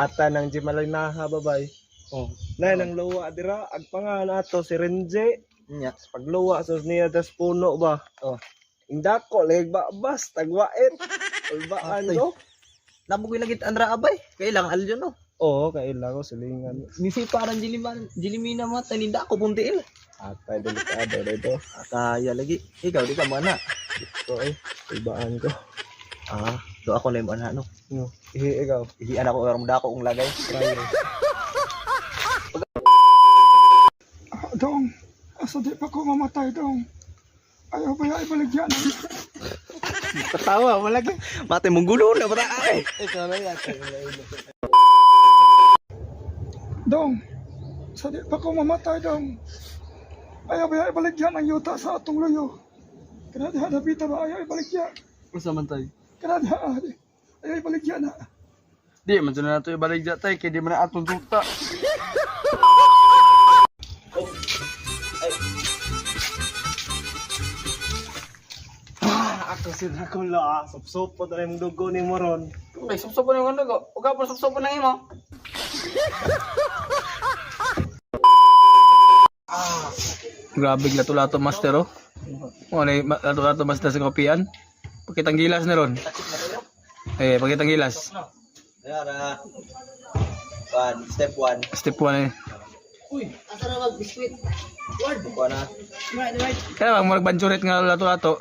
Ata nang Jimalinaha babay. Oh. Nay nang luwa dira agpangan ato si Renje. Nya. Pagluwa sos niya tas puno ba. Oh. Indako lagi babas tagwait. Ulbaan Atoy. ko. Nabugoy lagi andra abay. Kailang aljon no. Oo, kaila ko silingan. Misi parang jiliman, jilimina mo taninda ako buntiil. Atay delikado dito. Kaya lagi. Ikaw di ka mo ana. Ito ay ulbaan ko. Ah, do ako na yung ana no. No. Ihi ikaw. Ihian ako aron dako ang lagay. Try. Ah, dong, asa di pa ko mamatay, dong. Ayaw ba yung ibaligyan? Katawa mo lagi. Mate mong gulo na bata ay. Ikaw na yan. Dong, sa di pa ko mamatay, dong. Ayaw ba yung ibaligyan ang yuta sa atong luyo? Kana diha dapita ba ayaw ibaligyan? Unsa man tay? Kana diha, ah, di. Ayaw ibaligyan na. Di man jud na nato ibalik ja tay kay di man na atong duta. Ah, ako si Dracula. Supsupo na yung dugo ni Moron. Ay supsupon yung dugo. Uga po supsupon nang imo. Grabe lato-lato master oh. Mo na lato-lato master sa kopian. Pakitang gilas na ron. Eh, pakitang gilas. Yara. One, step 1. Step 1 eh. Asa na mag biscuit? Word ko na. Kaya bang murag banjurit nga lato-lato.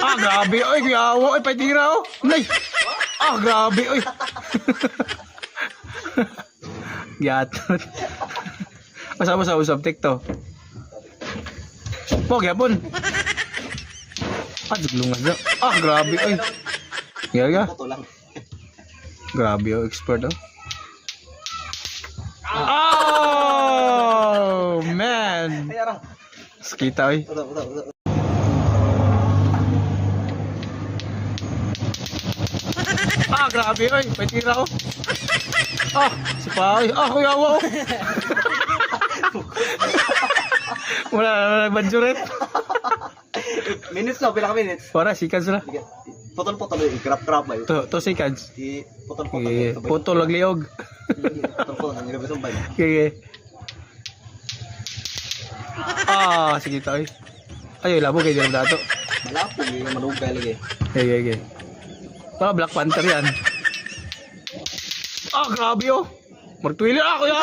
Ah, grabe oy, kuyawa oy, patira oh. Nay. Ah, grabe oy. Giatot. Basta basta usap TikTok. Po, gyapon. Ah, duglungan na. Ah, grabe oy. Gaya Puto lang. Grabe oh, expert oh. Oh, man. Yara. Sakita oy. Uta, uta, uta. Ah, grabe oy. May tira oh. Ah, si Paoy. Ah, kuya oh. Wala na nagbanjuret. Minutes na, pila ka minutes? Para seconds na. Sige. Putol-putol, i-crap-crap ba yun? To, 2 seconds. I putol-putol. Okay. Putol ag liog. Putol-putol, ang gabi sumbay. Okay. Ah, sige to oy. Ay, labo kay Jerome dato. Malapog, yung manugay lagi. Okay. Para Black Panther yan. Ah, grabe oh. Martuili ah, kuya.